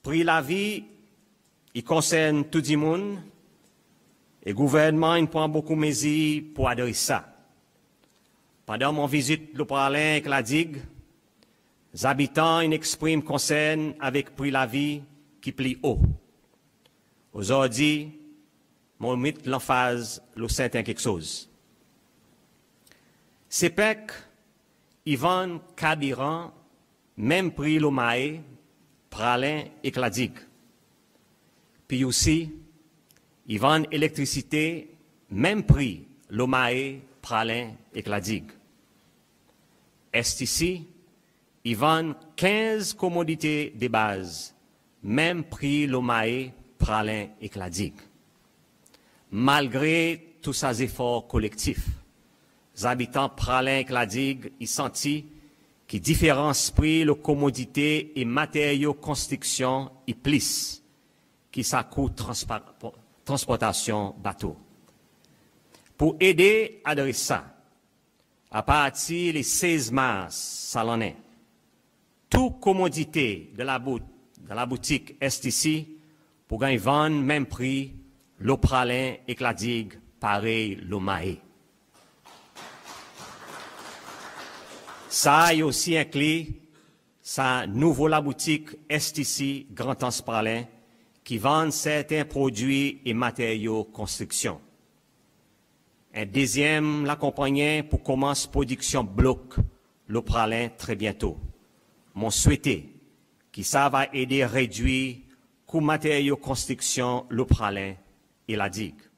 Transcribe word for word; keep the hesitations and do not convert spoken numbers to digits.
Pri lavi i konsern tou dimoun e Gouvernman in pran bokou mezir pour adres sa. Pandan mon vizit lo Praslin ek La Digue, zabitan in eksprim konsern avek pri lavi ki pli o. Ozordi mon met lanfaz lo serten keksoz. SEYPEC i vann karbiran menm pri lo Mahé, Praslin ek La Digue. PUC i vann elektrisite menm pri lo Mahé, Praslin ek La Digue. STC i vann kenz komodite de baz menm pri lo Mahé, Praslin ek La Digue. Malgre tou sa zefor kolektif, zabitan Praslin ek La Digue i santi ki diferans pri lo komodite e materyo konstriksyon i plis ki sa kou transpa- transportasyon bato. Pour ede adres sa, apartir le sez Mars sa lannen, tou komodite dan labout- dan laboutik STC pour ganny vann menm pri lo Praslin ek La Digue parey lo Mahé. Sa i osi enkli sa nouvo laboutik STC Grand Anse Praslin ki vann serten prodwi e materyo konstriksyon. En dezyenm lakonpannyen pour komans prodiksyon blok lo Praslin tre byento. Mon swete ki sa va ede redwir kou materyo konstriksyon lo Praslin e La Digue.